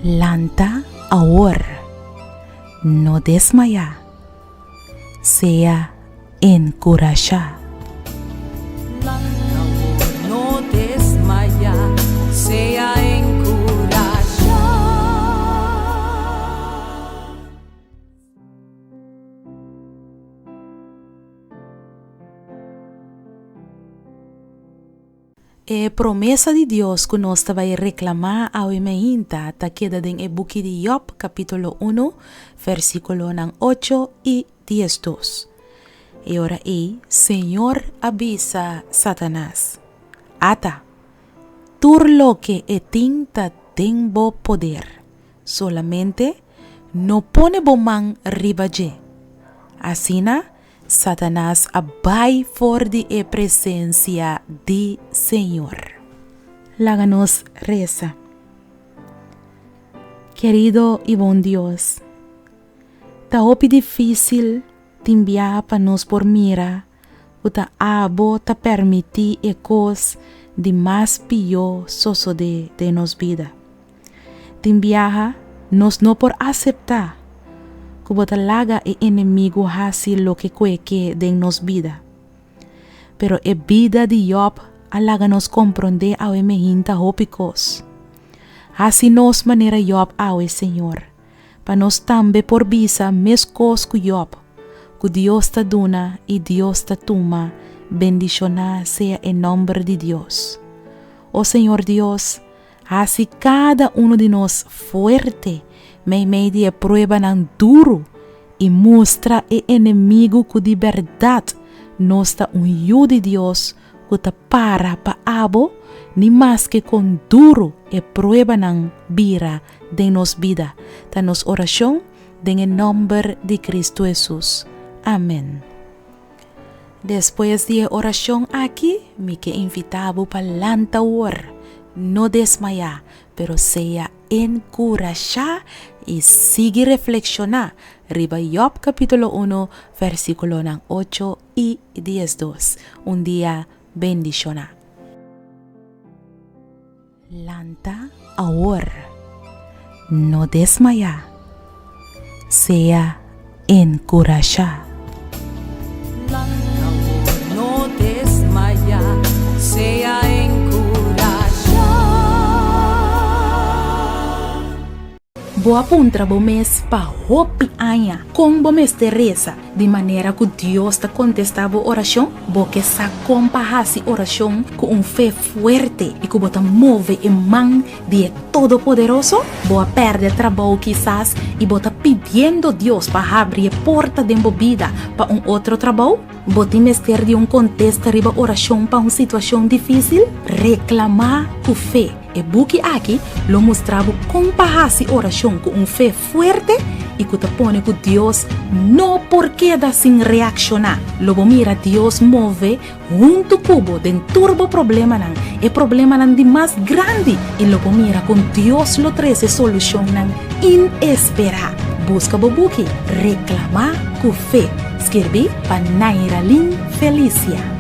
Lanta awor, no desmayá, sea enkurashá. Lanta awor, no desmayá, sea enkurashá. E promesa di Dios ku nos ta bai reklamá awe meinta ta keda den e buki di Yòb kapítulo unu, versíkulonan ocho i diesdos. E ora ei Señor a bisa Satanas, Ata, tur loke e tin ta den bo poder, solamente no pone bo man riba dje. Asina Satanas a bai for di e presensia di Señor. Laga nos resa. Kerido i bon Dios, ta hopi difísil tin biaha pa nos por mira ku ta abo ta permití e kos di mas pió sosodé den nos bida. Tin biaha nos no por aseptá ku bo ta laga e enemigu hasi loke ku e ke den nos bida. Pero e bida di Yòb a laga nos komprondé awe mehinta hopi kos. Hasi nos manera Yòb awe, Señor, pa nos tambe por bisa meskos ku Yòb, ku Dios ta duna i Dios ta tuma, bendishoná sea e nòmber di Dios. O Señor Dios, Hasi kada unu di nos fuerte meimei di e pruebanan duru i mustra e enemigu ku di bèrdat nos ta un yu di Dios ku ta para pa abo ni maske kon duru e pruebanan bira den nos bida. Ta nos orashon den e nòmber di Kristu Hesus. Amen. Despues di e orashon aki, mi ke invitá bo pa lanta awor. No desmayá, pero sea enkurashá i sigui reflekshoná riba Yòb kapítulo unu, versíkulonan ocho i diesdos. Un dia bendishoná! Lanta awor, no desmayá, sea enkurashá. Lanta awor, no desmayá, sea enkurashá. Bo a puntra bo mes pa hopi aña kon bo mester resa di manera ku Dios ta kontestá bo orashon? Bo ke sa kon pa hasi orashon ku un fe fuerte i ku bo ta move e man di e Todopoderoso? Bo a pèrdè trabou kisas i bo ta pidiendo Dios pa habri e porta den bo bida pa un otro trabou? Bo tin mester di un kontesta riba orashon pa un situashon difísil? Reklamá ku fe! E buki aki lo mustra bo kon pa hasi orashon ku un fe fuerte i ku ta pone ku Dios no por keda sin reakshoná. Lo bo mira Dios move huntu ku bo den tur bo problemanan, e problemanan di mas grandi, i lo bo mira kon Dios lo trese solushonnan inesperá. Buska bo buki Reklamá ku Fe, skirbí pa Nairalyn Felicia.